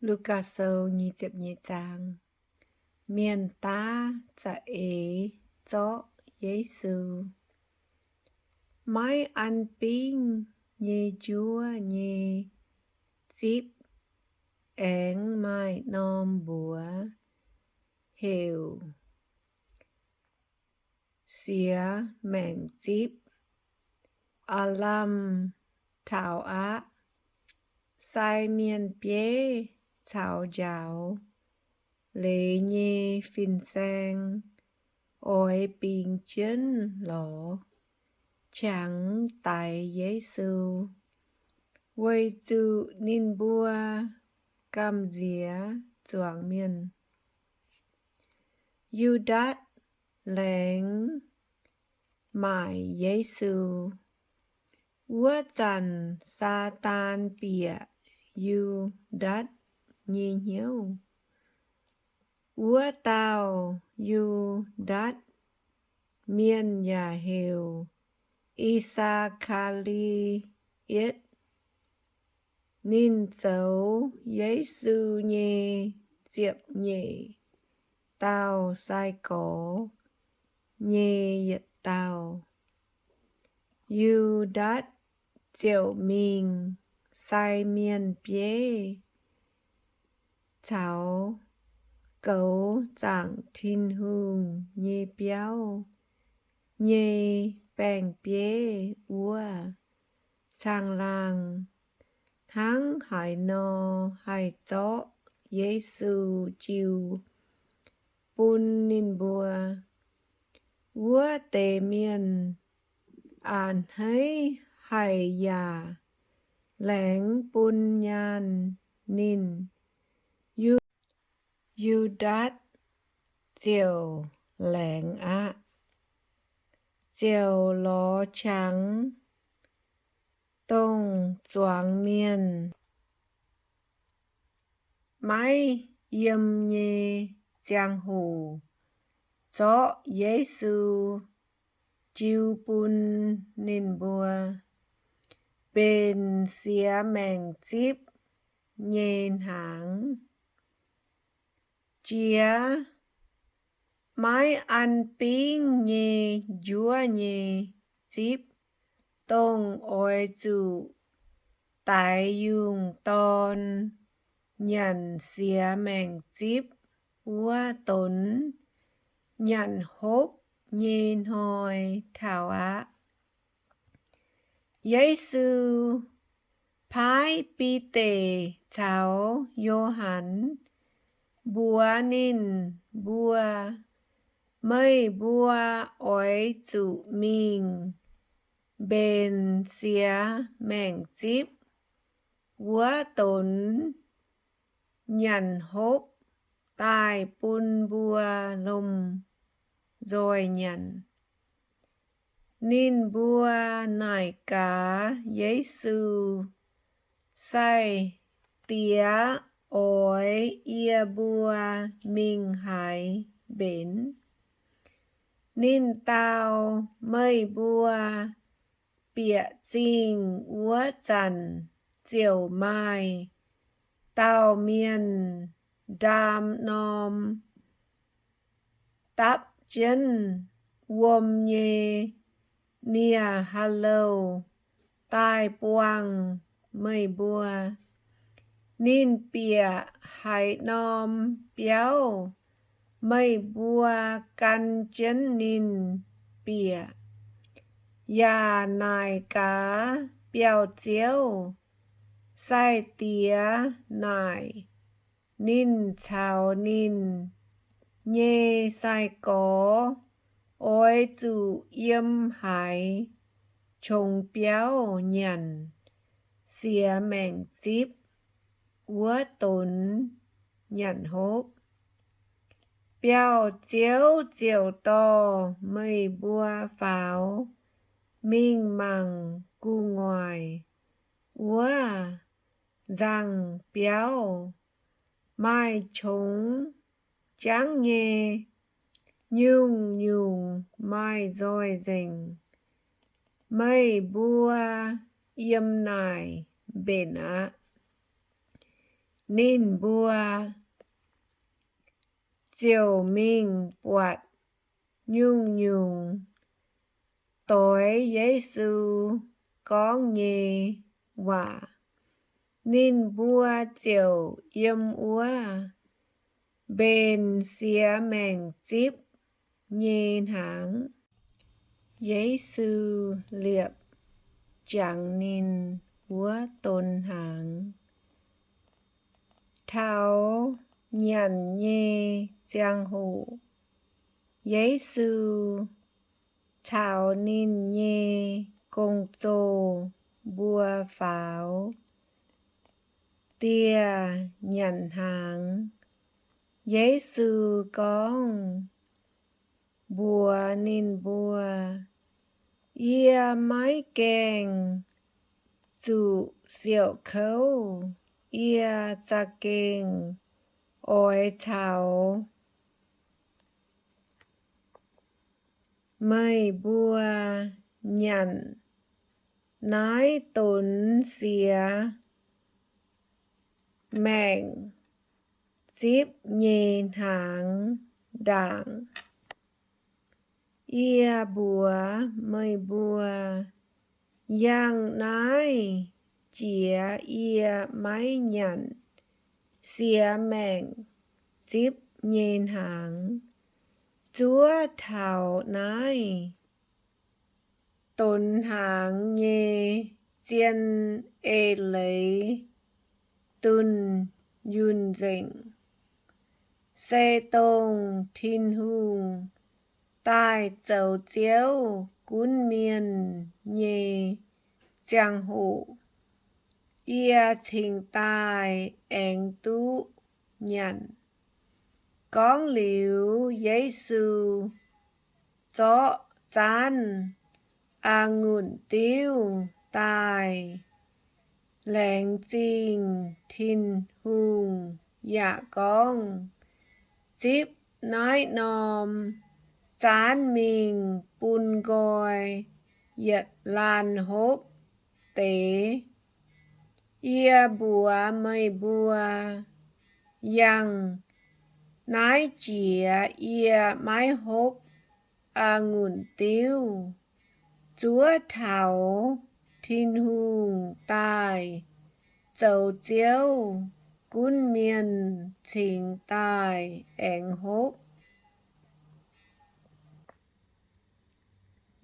Lugaa Sou nyic ziepc nyeic zaang. Mienh daav za'eix zorqv Yesu. Maiv an bingv nyei njuov nyei zipv aengx maaih norm mbuox heuc siex maengc zipv. Aav lamh taux aqv. Sai mienh bieiv caux njaaux leiz nyei fin-saeng oix bingx jienv lorz qangx daix Yesu, weic zuqc ninh mbuo gamh nziex zuangx mienh. Yu^ndaatc laengz maaic Yesu. Wuov zanc Saadaan bieqc Yu^ndaatc nyei hnyouv. Wuov dauh Yu^ndaatc mienh yaac heuc I^saa^kaa^li^etv. Ninh zoux Yesu nyei ziepc nyeic dauh sai-gorx nyei yietc dauh. Yu^ndaatc ziouc mingh sai mienh bieiv caux goux zaangc Tin-Hungh nyei biauv nyei baeng-bieiv wuov caangh laangh, hnangv haaix nor haih zorqv Yesu jiu bun ninh mbuo. Wuov deix mienh a'hneiv haic yaac laengz bun nyaanh ninh. Yu, Yu^ndaatc ziouc laengz aqv, ziouc lorz qangx dongh zuangx mienh maiv yiem nyei ziangh hoc zorqv Yesu jiu bun ninh mbuo mbenc siex maengc zipv nyei hnaangx. Jiex maiv an bingv nyei njuov nyei zipv, dongh oix zuqc daix yungh dorn nyanc siex maengc zipv wuov donx nyanc hopv nyei hnoi taux aqv. Yesu paaiv Bide caux Yo^han mbuox ninh mbuo, Meih mbuo oix zuqc mingh mbenc siex maengc zipv wuov donx nyanc hopv daaih bun mbuo lomh nzoih nyanc. Ninh mbuo naaic gaax Yesu, Sai-Diex oix yie mbuo mingh haaix mbenc? Ninh dau, Meih mbuo bieqc zingh wuov zanc ziouc maaih dauh mienh ndaam norm dapv jienv wuom nyei nie-haalouh daaih buangh meih mbuo. Ninh bieqc haaix norm biauv, meih mbuo gan jienv ninh bieqc. Yaac naaic gaax biauv-ziouv, Sai-Diex naaic ninh caux ninh nyei sai-gorx oix zuqc yiem haaix qongx biauv nyanc siex maengc zipv wuov donx nyanc hopv. Biauv-ziouv ziouc dorh meih mbuo faaux mingh mangc gu'nguaaic wuov nzangh biauv. Maaih qongx jangv nyei, nyungc-nyungc maaih nzoih nzengc. Meih mbuo yiem naaic mbenc aqv. Ninh mbuo ziouc mingh buatc nyungc-nyungc doix Yesu gorngv nyei waac. Ninh mbuo ziouc yiem wuov mbenc siex maengc zipv nyei hnaangx. Yesu liepc jangx ninh wuov donx hnaangx. Taux nyanc nyei ziangh hoc, Yesu caux ninh nyei gong-zoh mbuo faaux dieh nyanc hnaangx. Yesu gorngv mbuox ninh mbuo, Yie maiv gaengh zuqc siouc kouv. Yie za'gengh oix caux meih mbuo nyanc naaiv donx siex maengc zipv nyei hnaangx ndaangc. Yie mbuox meih mbuo, yangh naaiv jiex yie maiv nyanc siex maengc zipv nyei hnaangx. Zuov taux naaiv donx hnaangx nyei zien eix leiz dunh yunh nzengc, se dongh Tin-Hungh daaih zoux Ziouv gunv mienh nyei ziangh hoc, yie cingx daaih aengx duqv nyanc. Gorngv liuz, Yesu zorqv zaanv a'ngunc diuv daaih, laengz zingh Tin-Hungh yaac gorngv, Zipv naaiv norm zaanv mingh bun nqoi yietc laanh hopv deix. Yie mbuox meih mbuo, yangh naaiv jiex yie maiv hopv a'ngunc diuv, zuov taux Tin-Hungh daaih zoux Ziouv gunv mienh cingx daaih aengx hopv.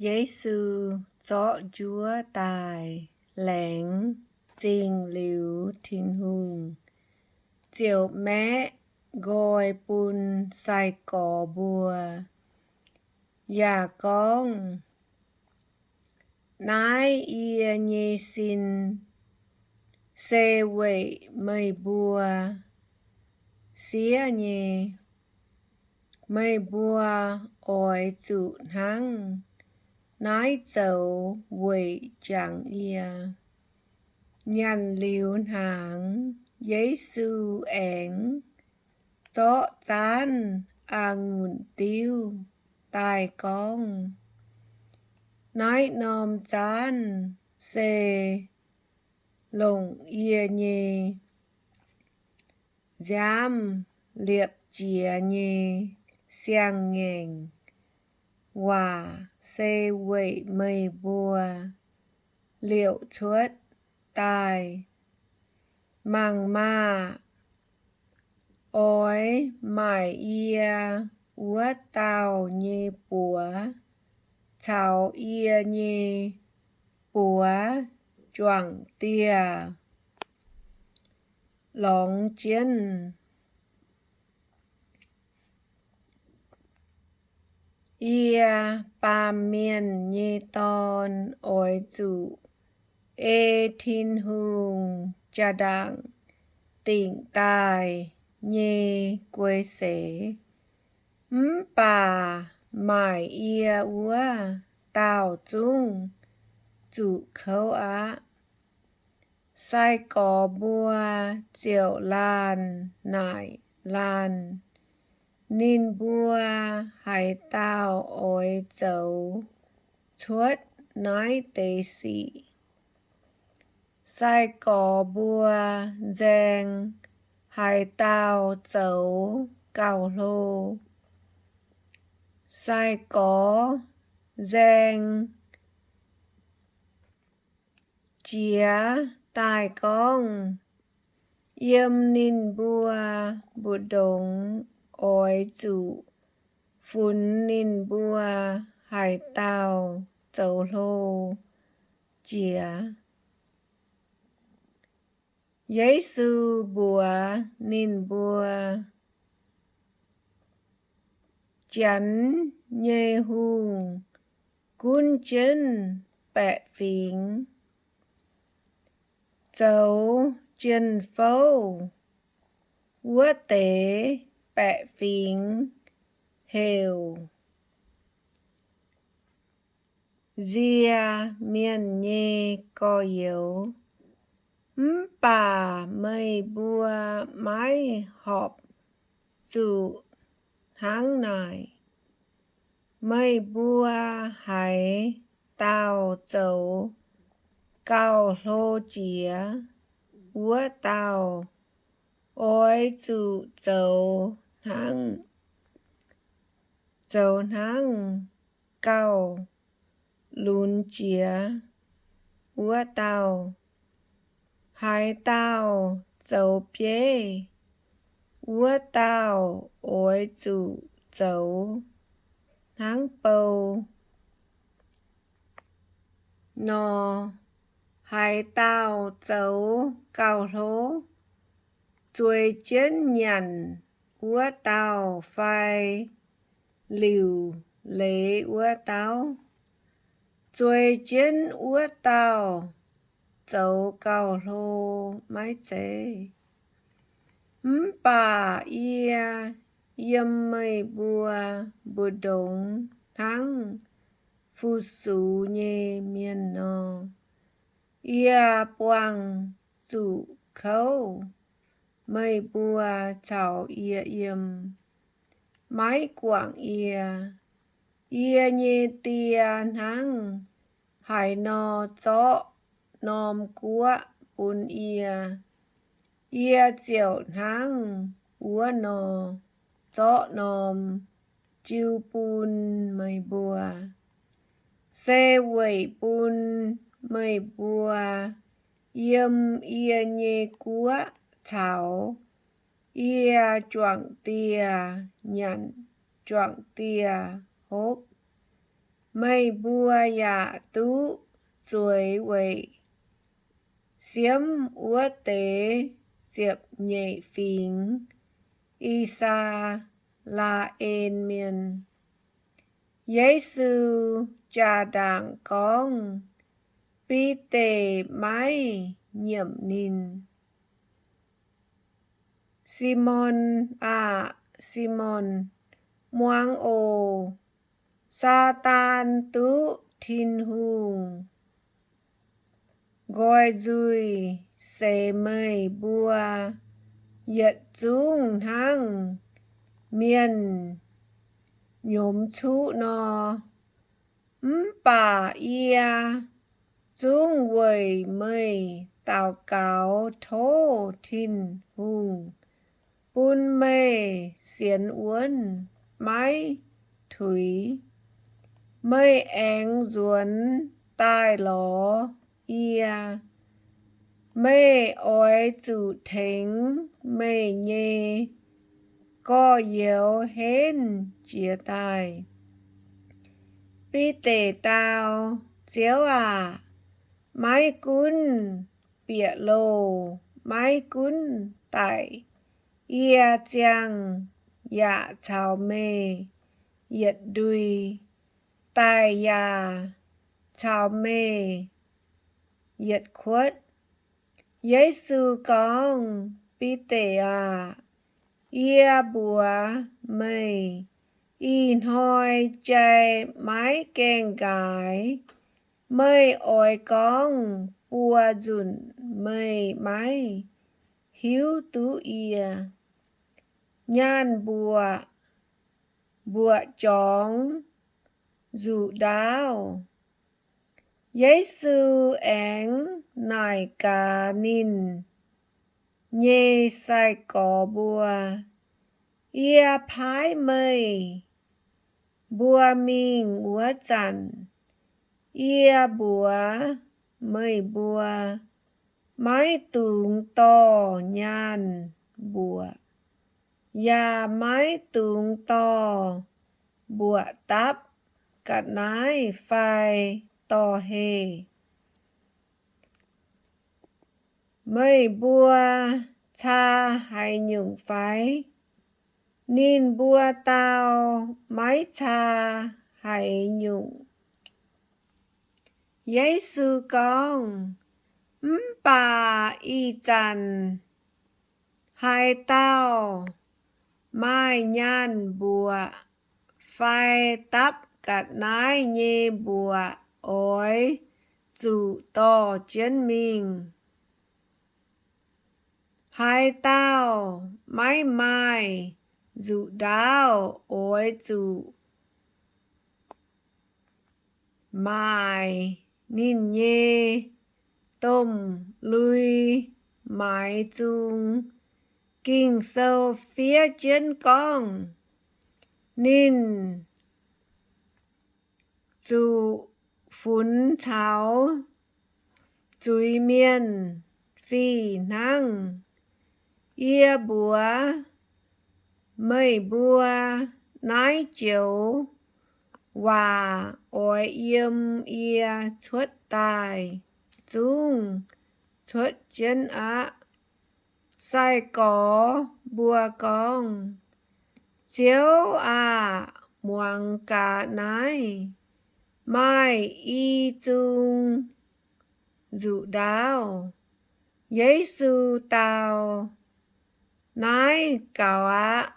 Yesu zorqv njuov daaih laengz zingh liuz Tin-Hungh, ziouc maeqv nqoi bun sai-gorx mbuo, yaac gorngv, Naaiv yie nyei sin se weic meih mbuo siev nyei. Meih mbuo oix zuqc hnangv naaiv zoux weic jangx yie. Nyanc liuz hnaangx, Yesu aengx zorqv zaanv a'ngunc diuv daaih gorngv, Naaiv norm zaanv se longc yie nyei nziaamv liepc jiez nyei siang-ngaengc waac se weic meih mbuo liouc cuotv daaih. Mangc maah! Oix maaic yie wuov dauh nyei buoz caux yie nyei buoz juangc dieh lorngx jienv. Yie, Baamh Mienh nyei Dorn, oix zuqc ei Tin-Hungh jaa-ndaangc dingc daaih nyei guei seix, mv baac maaic yie wuov dauh zungv zuqc kouv aqv. Sai-gorx mbuo ziouc laanh naaic laanh, Ninh mbuo haaix dauh oix zoux cuotv naaiv deix sic? Sai-gorx mbuo nzaeng haaix dauh zoux gauh hlo. Sai-gorx nzaeng jiex daaih gorngv, yiem ninh mbuo mbu'ndongx oix zuqc funx ninh mbuo haaix dauh zoux hlo jiex. Yesu mbuox ninh mbuo, Janx nyei hungh gunv jienv baeqc fingx. Zoux jien-fouv wuov deix baeqc fingx heuc nzie mienh nyei gorx-youz. Mv baac meih mbuo maiv horpc zuqc hnangv naaic. Meih mbuo haaix dauh zoux gauh hlo jiex, wuov dauh oix zuqc zoux hnangv, zoux hnangv gauh lunx jiex wuov dauh. Haaix dauh zoux bieiv, wuov dauh oix zuqc zoux hnangv bou nor. Haaix dauh zoux gauh hlo, zueiz jienv nyanc wuov dauh fai liuc leiz wuov dauh? Zueiz jienv wuov dauh zoux gauh hlo maiv zeiz? Mv baac yie yiem meih mbuo mbu'ndongx hnangv fu-sux nyei mienh nor. Yie buangh zuqc kouv meih mbuo caux yie yiem, maiv guangc yie. Yie nyei Die hnangv haaix nor zorqv norm guoqv bun yie, yie ziouc hnangv wuov nor zorqv norm jiu bun meih mbuo. Se weic bun meih mbuo yiem yie nyei guoqv caux yie juangc dieh nyanc juangc dieh hopv, meih mbuo yaac duqv zueiz weic siemv wuov deix ziepc-nyeic fingx, I^saa^laa^en Mienh. Yesu jaa-ndaangc gorngv Bide maiv nyiemc ninh. Simon aah! Simon, muangx oc. Saadaan duqv Tin-Hungh nqoi nzuih seix meih mbuo yietc zungv hnangv mienh nyiemz cuqv nor. Mv baac yie zungv weic meih daux gaux tov Tin-Hungh bun meih sienx wuonv maiv tuix. Meih aengx nzuonx daaih lorz yie. Meih oix zuqc tengx meih nyei gorx-youz henv jiez daaih. Bide dau, Ziouv aac, maiv gunv bieqc loh, maiv gunv daic, yie ziangh yaac caux meih yietc ndui, daic yaac caux meih yietc kuotv. Yesu gorngv, Bide aah! Yie mbuox meih, ih hnoi jai maiv gaengh nqaaix, meih oix gorngv buo nzunc meih maiv hiuv duqv yie. Nyaanh mbuoqc, mbuoqc jorngx nzuqc ndaauv. Yesu aengx naaic gaax ninh, nyei sai-gorx mbuo, yie paaiv meih mbuo mingh wuov zanc, yie mbuox meih mbuo, maiv dungx dorh nyaanh mbuoqc, yaac maiv dungx dorh mbuoqc dapv ga'naaiv fai dorh heh. Meih mbuo caa haaix nyungc fai? Ninh mbuo dau, maiv caa haaix nyungc. Yesu gorngv, mv baac ih zanc haaix dauh maaih nyaanh mbuoqc fai dapv ga'naaiv nyei mbuoqc oix zuqc dorh jienv mingh. Haaix dauh maiv maaih nzuqc ndaauv oix zuqc maaic ninh nyei domh lui maaiz zung. Ging-Sou fiev jienv gorngv, ninh zuqc funx caux zuiz-mienh fih hnangv. Yie mbuox meih mbuo, naaiv joux waac oix yiem yie cuotv daaih zungv cuotv jienv aqv. Sai-gorx mbuo gorngv, Ziouv aah! Muangx gaax naaiv, maaih i zung nzuqc ndaauv. Yesu dau, Naaiv gaux aqv.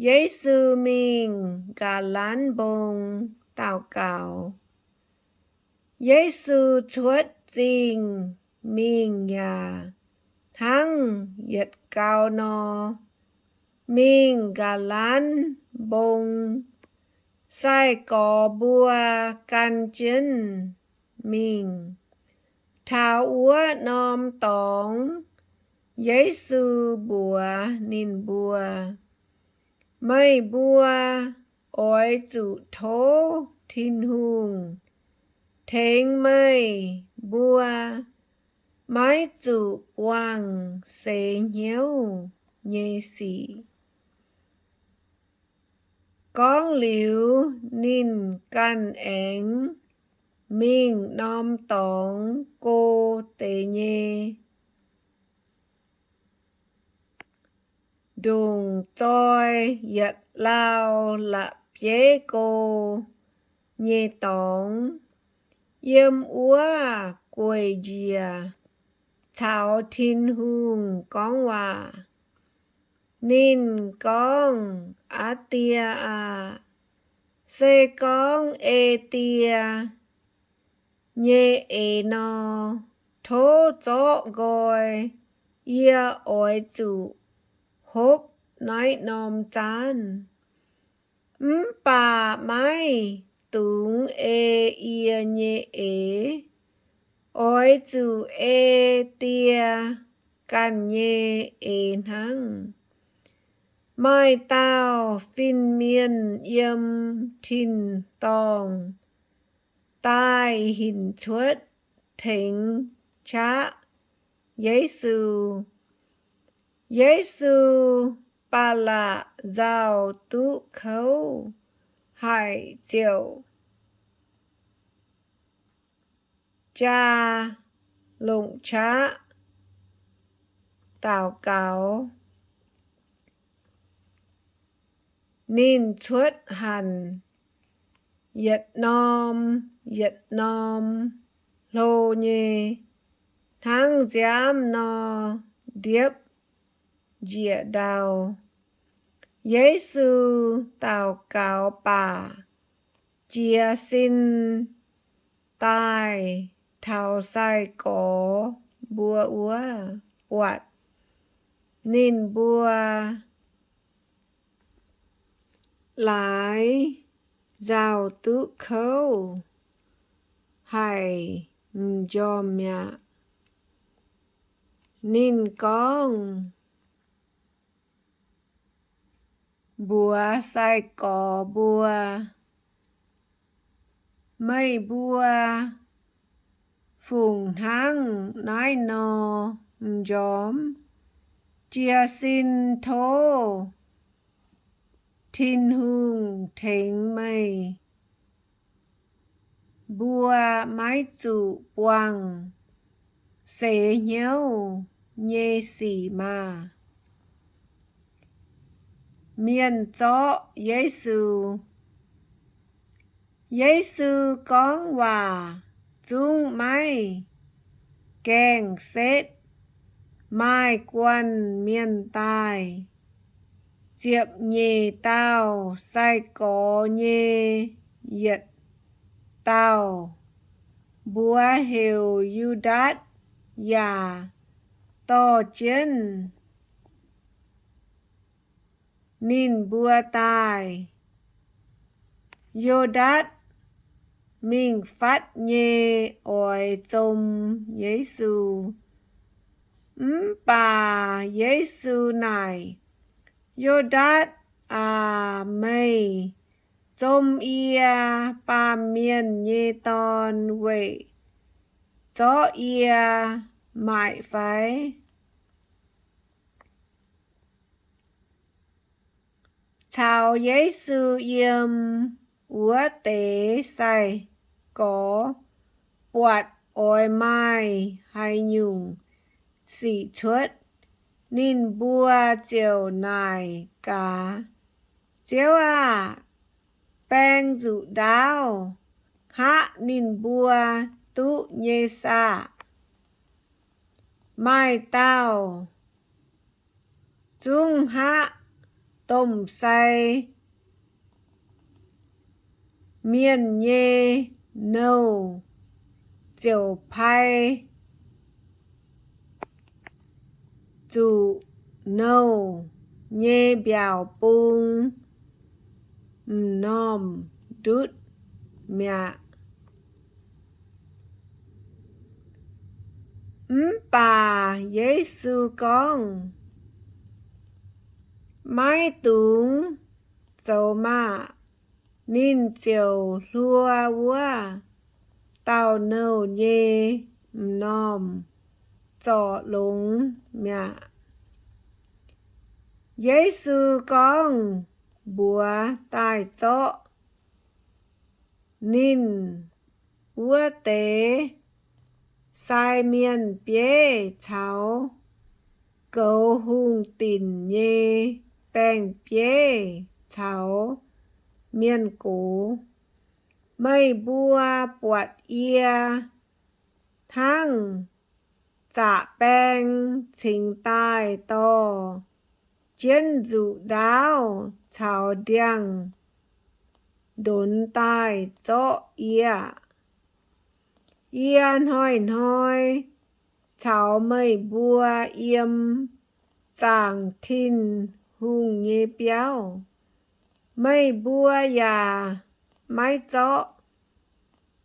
Yesu mingh Ga'lanv Mbong daux gaux. Yesu cuotv zingh mingh yaac hnangv yietc gau nor, mingh Ga'lanv Mbong. Sai-gorx mbuo gan jienv mingh. Taux wuov norm dorngx, Yesu mbuox ninh mbuo, Meih mbuo oix zuqc tov Tin-Hungh tengx meih mbuo maiv zuqc buangh seix hnyouv nyei sic. Gorngv liuz, ninh ganh aengx mingh norm dorngx go deix nyei. Ndongc zoi yietc lauh la'bieiv go nyei dorngx, yiem wuov gueic njiec caux Tin-Hungh gorngv waac. Ninh gorngv, Aa Die aah! Se gorngv ei die nyei eix nor, tov zorqv nqoi. Yie oix zuqc hopv naaiv norm zaanv. Mv baac maiv dungx ei yie nyei eix. Oix zuqc ei die ganh nyei eix hnangv. Maaih dauh fin-mienh yiem tin-dorngh daaih hinc cuotv tengx qaqv Yesu. Yesu ba'laqc nzauh duqv kouv haic ziouc jaa longc qaqv daux gaux. Ninh cuotv hanc yietc norm yietc norm hlo nyei, hnangv nziaamv nor ndiepv njiec ndau. Yesu daux gaux baac jiez sin daaih taux sai-gorx mbuo wuov buatc, ninh mbuo laaix nzauh duqv kouv haic m'njormh mi'aqv. Ninh gorngv mbuox sai-gorx mbuo, Meih mbuo fungc hnangv naaiv nor m'njormh, jiez sin tov Tin-Hungh tengx meih mbuo maiv zuqc buangh seix hnyouv nyei sic maah! Mienh Zorqv Yesu. Yesu gorngv waac zungv maiv gaengh setv, maaih guanh mienh daaih. Ziepc nyeic dauh sai-gorx nyei yietc dauh, mbuox heuc Yu^ndaatc yaac dorh jienv ninh mbuo daaih. Yu^ndaatc mingh fatv nyei oix zom Yesu. Mv baac Yesu naaic, Yu^ndaatc aac, meih zom yie, Baamh Mienh nyei Dorn, weic zorqv yie maaic fai? Caux Yesu yiem wuov deix sai-gorx buatc oix maaih haaix nyungc sic cuotv. Ninh mbuo ziouc naaic gaax, Ziouv aah! Baeng nzuqc ndaauv hngaqv ninh mbuo duqv nyei saah? Maaih dauh zungv hngaqv domh sai mienh nyei nouh ziouc pai zuqc nouh nyei mbiaauc bung m'normh ndutv mi'aqv. Mv baac Yesu gorngv, Maiv dungx zoux maah! Ninh ziouc hluo wuov dauh nouh nyei m'normh zorc longx mi'aqv. Yesu gorngv mbuox daaih zorqv ninh wuov deix sai mienh bieiv caux goux hungh dinc nyei baeng-bieiv caux mienh gox, Meih mbuo buatc yie hnangv zaqc baeng cingx daaih dorh jienv nzuqc ndaauv caux ndiangx-ndonx daaih zorqv yie. Yie hnoi-hnoi caux meih mbuo yiem zaangc Tin-Hungh nyei biauv, meih mbuo yaac maiv zorqv.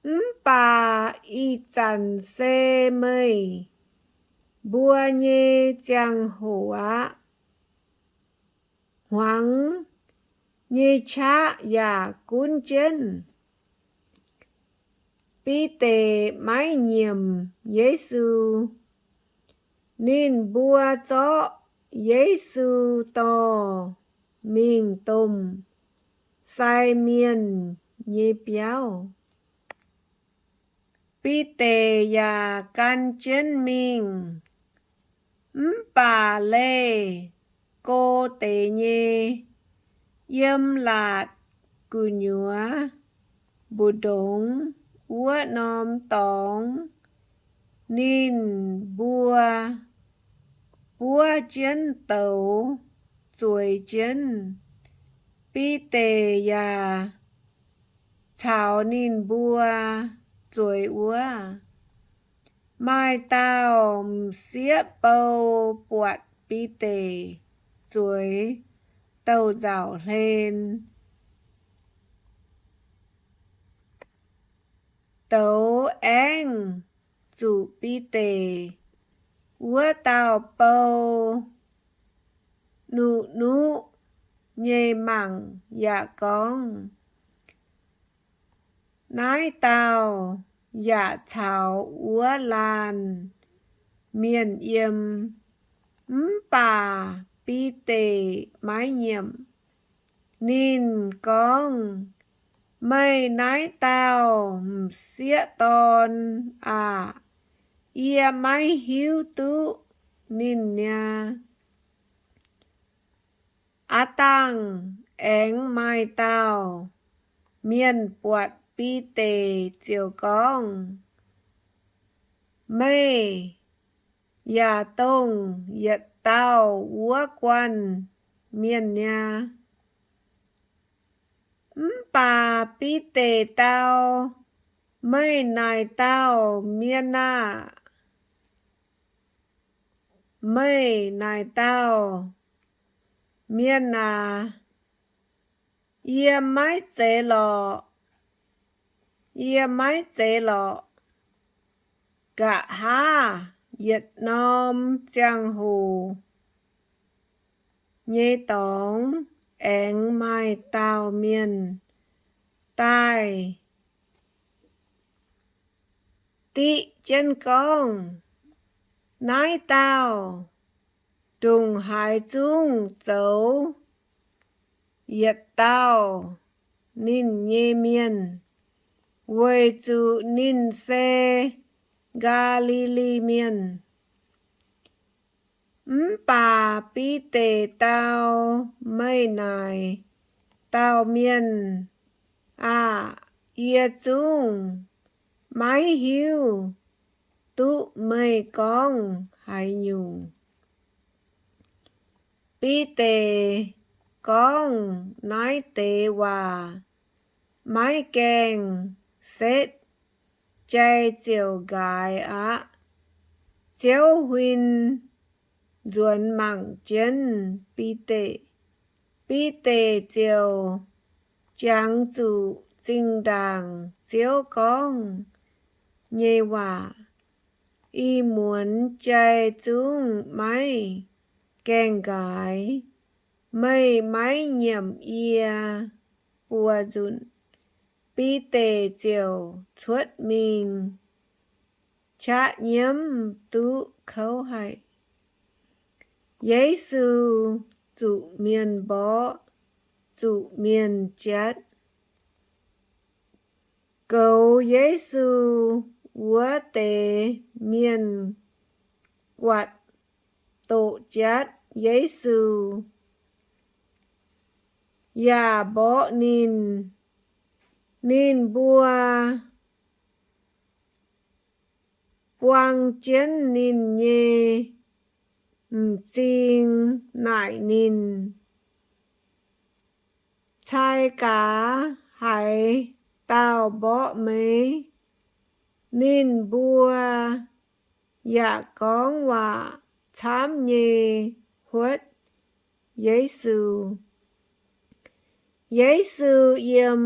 Mv baac ih zanc se meih mbuo nyei ziangh hoc aqv. Hmuangx nyei qaqv yaac gunv jienv. Bide maiv nyiemc Yesu. Ninh mbuo zorqv Yesu dorh mingh domh sai mienh nyei biauv. Bide yaac gan jienv mingh. Mv baac leih go deix nyei yiem laatc gu'nyuoz mbu'ndongx wuov norm dorngx, ninh mbuo buov jienv douz zueiz jienv. Bide yaac caux ninh mbuo zueiz wuov. Maaih dauh m'sieqv bou buatc Bide zueiz douz-nzauc hlen. Douz aengv zuqc Bide Wuov dauh bou nuqv-nuqv nyei mangc yaac gorngv, Naaiv dauh yaac caux wuov laanh mienh yiem. Mv baac Bide maiv nyiemc. Ninh gorngv, Meih naaiv dauh m'sieqv dorn aah! Yie maiv hiuv duqv ninh niaa. Aav dangh aengx maaih dauh mienh buatc Bide ziouc gorngv, Meih yaac dongh yietc dauh wuov guanh mienh niaa. Mv baac Bide dau, Meih naaic dauh mienh aah! Meih naaic dauh mienh aac! Yie maiv zeiz lorqc. Yie maiv zeiz lorqc. Nqa'haav yietc norm ziangh hoc nyei dorngx aengx maaih dauh mienh daaih diqv jienv gorngv, Naaiv dauh ndongc haaix zungv zoux yietc dauh ninh nyei mienh, weic zuqc ninh se Gaa^li^li Mienh. Mv baac Bide dau, Meih naaic dauh mienh aah! Yie zungv maiv hiuv duqv meih gorngv haaix nyungc. Bide gorngv naaiv deix waac maiv gaengh setv, jai ziouc nqaaix aqv. Ziouv huin nzuonx mangc jienv Bide. Bide ziouc jangx zuqc zinh ndaangc Ziouv gorngv nyei waac, Ih muonz jai zungv maiv gaengh nqaaix. Meih maiv nyiemc yie buo nzunc. Bide ziouc cuotv mingh qaqv nyiemv duqv kouv haic. Yesu zuqc mienh mborqv, zuqc mienh jatv. Goux Yesu wuov deix mienh guatc doqc jatv Yesu yaac mborqv ninh. Ninh mbuo buang jienv ninh nyei m'zing naaic ninh, Cai gaax haaix dauh mborqv meih? Ninh mbuo yaac gorngv waac camv nyei huotv Yesu. Yesu yiem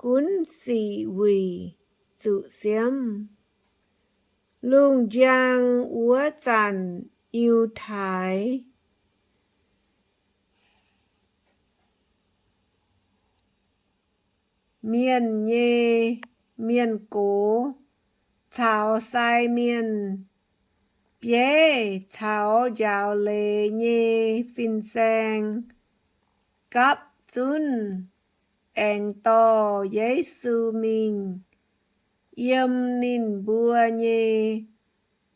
Gunv Sic Wuic zuqc siemv. Lungh njang wuov zanc Yiutai Mienh nyei mienh gox caux sai mienh bieiv caux njaaux leiz nyei fin-saeng gapv zunv aengx dorh Yesu mingh yiem ninh mbuo nyei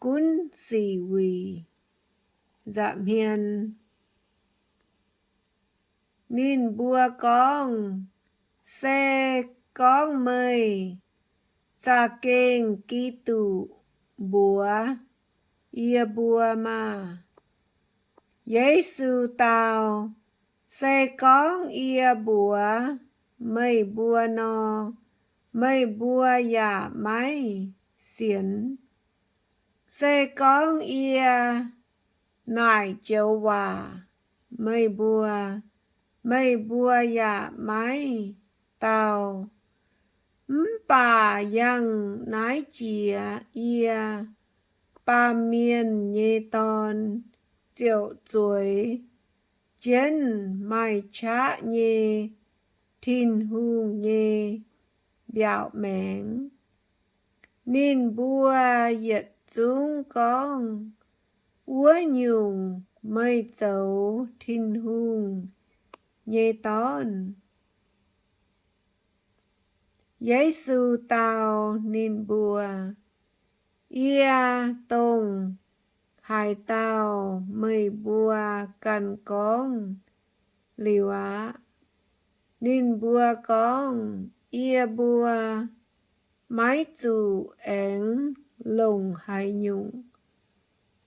Gunv Sic Wuic nza'hmien. Ninh mbuo gorngv, Se gorngv meih za'gengh Giduc, mbuox yie mbuo maah! Yesu dau, Se gorngv yie mbuox meih mbuo nor, meih mbuo yaac maiv sienx. Se gorngv yie naaic joux waac meih mbuo, meih mbuo yaac maiv dau. Mv baac yangh naaiv jiex yie baamh mienh nyei Dorn ziouc zueiz jienv maaih qaqv nyei Tin-Hungh nyei mbiaauc maengx. Ninh mbuo yietc zungv gorngv, Wuov nyungc, meih zoux Tin-Hungh nyei Dorn. Yesu dau ninh mbuo, Yie dongh haaix dauh meih mbuo ganh gorngv liuz aqv. Ninh mbuo gorngv, Yie mbuo maiv zuqc aengx longc haaix nyungc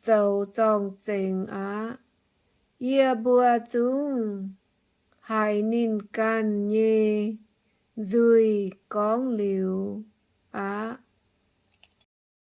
zoux zorng-zengx aqv. Yie mbuo zungv haiz ninh ganh nyei nzuih gorngv liuz aqv.